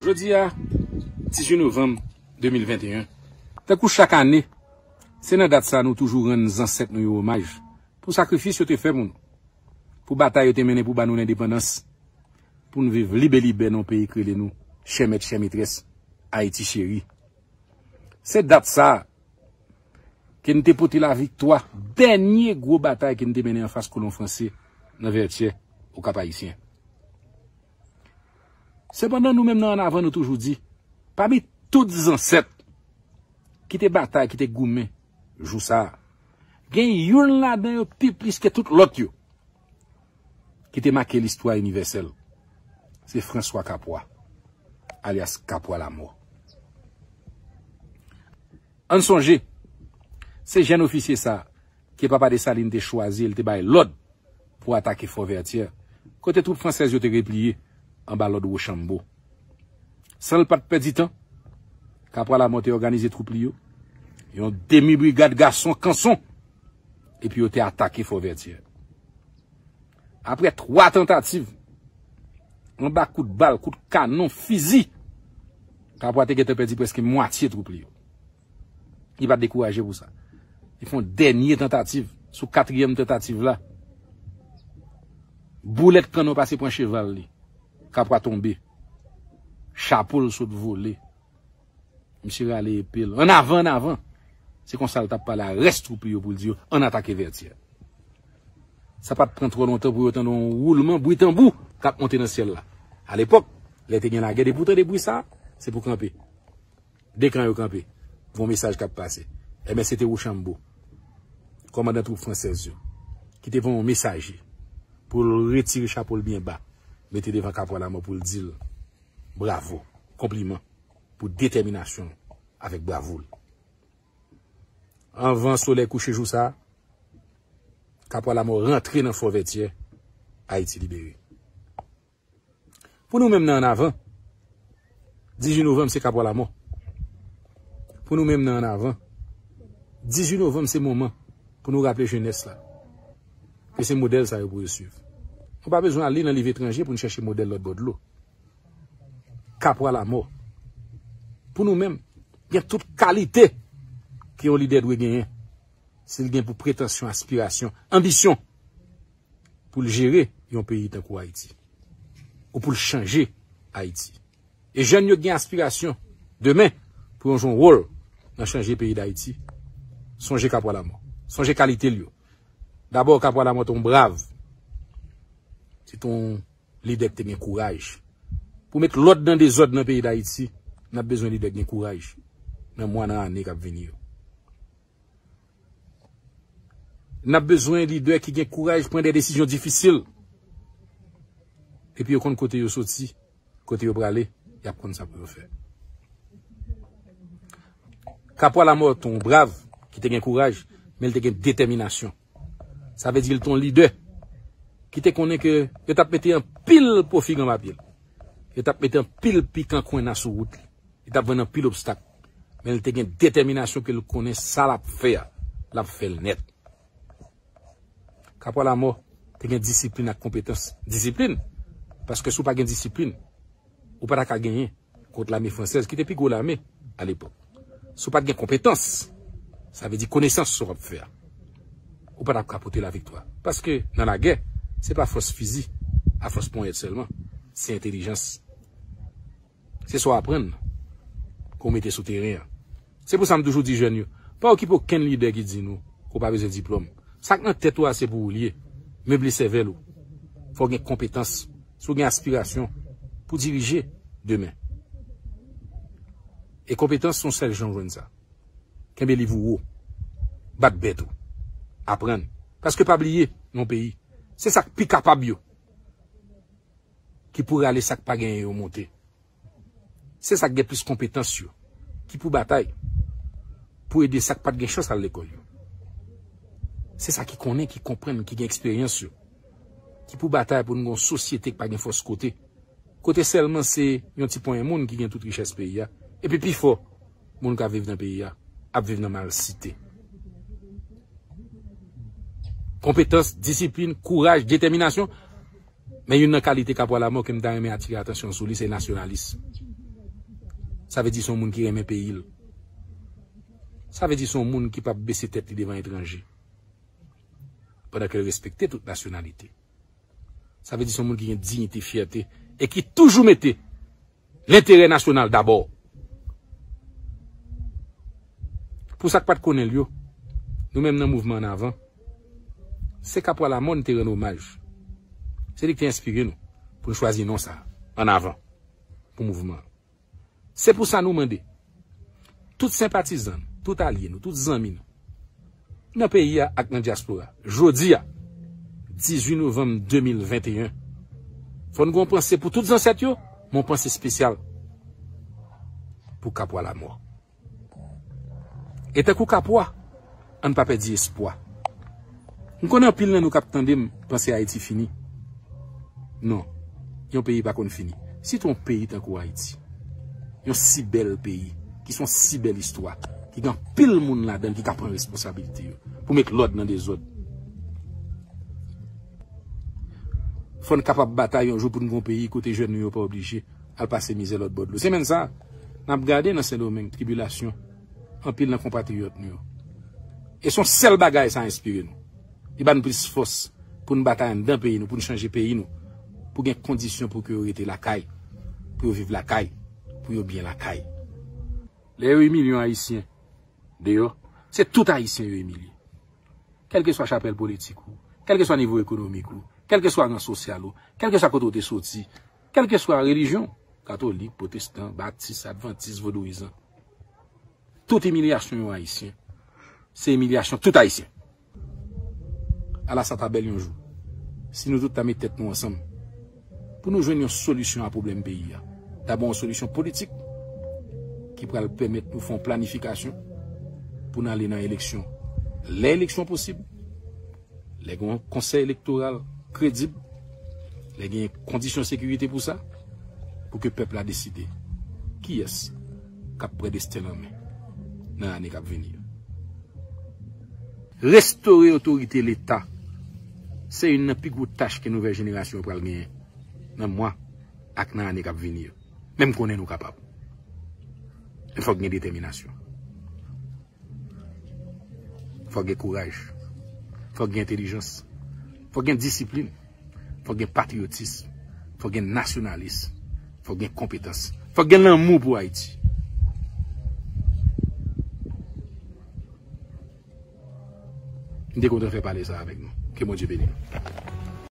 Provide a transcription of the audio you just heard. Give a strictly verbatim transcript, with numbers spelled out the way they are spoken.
Jodi a, dizuit novanm de mil venteyen, tankou chak ane, se nan dat sa nou toujou rann zansèt nou yo omaj pou sakrifis yo te fè pou nou, pou batay yo te mennen pou ba nou lendepandans, pou n viv libelibè nan yon peyi k rele nou chè mèt chè metrès, Ayiti cheri. Se dat sa a ke n te pote laviktwa dènye gwo batay ke n te mennen anfas kolon franse nan Vètyè, Okap Ayisyen. Sepandan, nou menm nan Annavan, nou toujou di, pami tout zansèt ki te batay, ki te goumen jou sa a, gen youn ladan yo pi plis ke tout lòt yo ki te make listwa inivèsèl. Se Franswa Kapwa, alyas Kapwa Lamò. Ann sonje, se jèn ofisye sa a ke papa Desalin te chwazi e l te bay lòd pou atake Fò Vètyè, kote twoup fransèz yo te repliye anba lòd Wochanbo. San l pa t pèdi tan, Kapwa Lamò te òganize twoup li yo, yon demi brigad gason kanson, epi yo te atake Fò Vètyè. Apre twa tantativ, anba kout bal, kout kanon, fizi, Kapwa te gentan pèdi prèske mwatye twoup li yo. Li pa t dekouraje pou sa. Li fè yon dènye tantativ. Sou katriyèm tantativ la, boulèt kannon pase pran cheval li. Kapwa tonbe. Chapo l sot vole. Misye rale epe l. Annavan, annavan. Se konsa l t ap pale a rès twoup li yo pou l di yo, ann atake Vètyè. Sa pa t pran twò lontan pou yo tande yon woulman bri tanbou k ap monte nan syèl la. Alepòk, lè te gen lagè, depi w tande bri sa a, se pou kanpe. De kan yo kanpe. Gon mesaj k ap pase. Ebyen, se te Wochanbo, kòmandan twoup fransèz yo, ki te voye yon mesaje pou l retire chapo l byen ba, mete devan Kapwa Lamò pou l di l bravo, konpliman pou detèminasyon l avèk bravo l. Anvan solèy kouche jou sa a, Kapwa Lamò rantre nan Fò Vètyè, Ayiti libere. Pou nou menm nan Annavan, dizuit novanm se Kapwa Lamò. Pou nou menm nan Annavan, dizuit novanm se moman pou nou raple jenès la ke se modèl sa yo pou yo swiv. Nou pa bezwen ale nan liv etranje pou n chèche modèl lòt bò dlo. Kapwa Lamò. Pou nou menm, gen tout kalite ke yon lidè dwe genyen. Si l gen pou pretansyon, aspirasyon, anbisyon pou l jere yon peyi tankou Ayiti, ou pou l chanje Ayiti. E jèn yo gen aspirasyon demen pou yo jwe yon wòl nan chanje peyi Dayiti, sonje Kapwa Lamò. Sonje kalite l yo. Dabò, Kapwa Lamò te yon brav. Se te yon lidè ki te gen kouraj. Pou met lòd nan dezòd nan peyi Dayiti, n ap bezwen lidè ki gen kouraj nan mwa, nan ane k ap vini yo. N ap bezwen lidè ki gen kouraj pran de desizyon difisil. Epi yo konn kote yo soti, kote yo prale, y ap konn sa pou yo fè. Kapwa Lamò te yon brav ki te gen kouraj, men l te gen detèminasyon. Sa vle di l te yon lidè ki te konnen ke yo t ap mete anpil pwofi gran papye l. Yo t ap mete anpil pikan kwenna sou wout li. Li t ap jwenn anpil obstak. Men li te gen detèminasyon ke l konnen sa l ap fè a, l ap fè l nèt. Kapwa Lamò te gen disiplin ak konpetans. Disiplin, paske si w pa gen disiplin, ou pa ta ka genyen kont lame fransèz, ki te pi gwo lame alepòk. Si w pa t gen konpetans, sa vle di konesans sa w ap fè a, ou pa t ap ka pote laviktwa. Paske nan lagè, se pa fòs fizi, a fòs ponyèt sèlman, se entèlijans. Se sa w aprann ke w mete sou teren an. Se pou sa m toujou di jèn yo, pa okipe okenn lidè ki di nou ke w pa bezwen diplòm. Sa k nan tèt ou a, se pou ou l ye. Meble sèvèl ou. Fò w gen konpetans. Si w gen aspirasyon pou dirije demen. E konpetans, se yon sèl jan w jwenn sa. Kenbe liv ou wo. Bat bèt ou. Aprann. Paske pa bliye, nan yon peyi, se sa k pi kapab yo ki pou rale sa k pa genyen yo monte. Se sa k gen plis konpetans yo, ki pou batay pou ede sa k pa t gen chans al lekòl yo. Se sa ki konnen, ki konprann, ki gen eksperyans yo, ki pou batay pou n gen yon sosyete k pa gen fòs kote. Kote sèlman se yon ti ponyen moun ki gen tout richès peyi a. Epi pifò moun k ap viv nan peyi a ap viv nan malsite. Konpetans, disiplin, kouraj, detèminasyon. Men youn nan kalite Kapwa Lamò ke m ta renmen atire atansyon sou li, se nasyonalis. Sa vle di se yon moun ki renmen peyi l. Sa vle di se yon moun ki p ap bese tèt li devan etranje. Pandan ke l respekte tout nasyonalite. Sa vle di se yon moun ki gen diyite, fyète, e ki toujou mete lenterè nasyonal dabò. Pou sa k pa t konnen l yo, nou menm nan mouvman Ann Avan, se Kapwa Lamò n te rann omaj. Se li ki te enspire nou pou n chwazi non sa a, Ann Avan, pou mouvman an. Se pou sa nou mande tout senpatizan nou, tout alye nou, tout zanmi nou, nan peyi a ak nan dyaspora, jodi a, dizuit novanm de mil venteyen, fò n gen yon panse pou tout zansèt yo, men yon panse espesyal pou Kapwa Lamò. E tankou Kapwa, ann pa pèdi espwa. M konnen anpil nan nou k ap tande m panse Ayiti fini. Non, yon peyi pa konn fini. Sitou yon peyi tankou Ayiti. Yon si bèl peyi, ki se yon si bèl istwa, ki gen anpil moun ladan l ki ka pran responsabilite yo pou met lòd nan dezòd. Fò n kapab batay yon jou pou n gen yon peyi kote jèn nou yo pa oblije al pase mizè lòt bò dlo. Semèn sa a, n ap gade nan Sendomeng tribilasyon anpil nan konpatriyòt nou yo. E se yon sèl bagay sa enspire nou. Li ba n plis fòs pou n batay anndan peyi nou, pou n chanje peyi nou, pou gen kondisyon pou ke yo rete lakay, pou yo viv lakay, pou yo byen lakay. Lè yo imilye yon Ayisyen deyò, se tout Ayisyen yo imilye. Kèlkeswa chapèl politik ou, kèlkeswa nivo ekonomik ou, kèlkeswa ran sosyal ou, kèlkeswa kote w te soti, kèlkeswa relijyon, katolik, pwotestan, batis, advantis, vodouyizan. Tout imilyasyon yon Ayisyen, se imilyasyon tout Ayisyen. Ala sa ta bèl yon jou, si nou tout ta met tèt nou ansanm, pou nou jwenn yon solisyon a pwoblèm peyi a. Dabò yon solisyon politik ki pral pèmèt nou fè yon planifikasyon pou n ale nan eleksyon. Lè eleksyon posib, lè gen yon konsèy elektoral kredib, lè gen kondisyon sekirite pou sa, pou ke pèp la deside kiyès k ap pran desten l an men nan ane k ap vini yo. Restore otorite Leta se youn nan pi gwo tach ke nouvèl jenerasyon yo pral genyen nan mwa ak nan ane k ap vini yo. Men m konnen nou kapab. Men fòk gen detèminasyon. Fòk gen kouraj. Fòk gen entèlijans. Fòk gen disiplin. Fòk gen patriyotis. Fòk gen nasyonalis. Fòk gen konpetans. Fòk gen lanmou pou Ayiti. M te kontan fè pale sa avèk nou. Ke Bondye beni nou.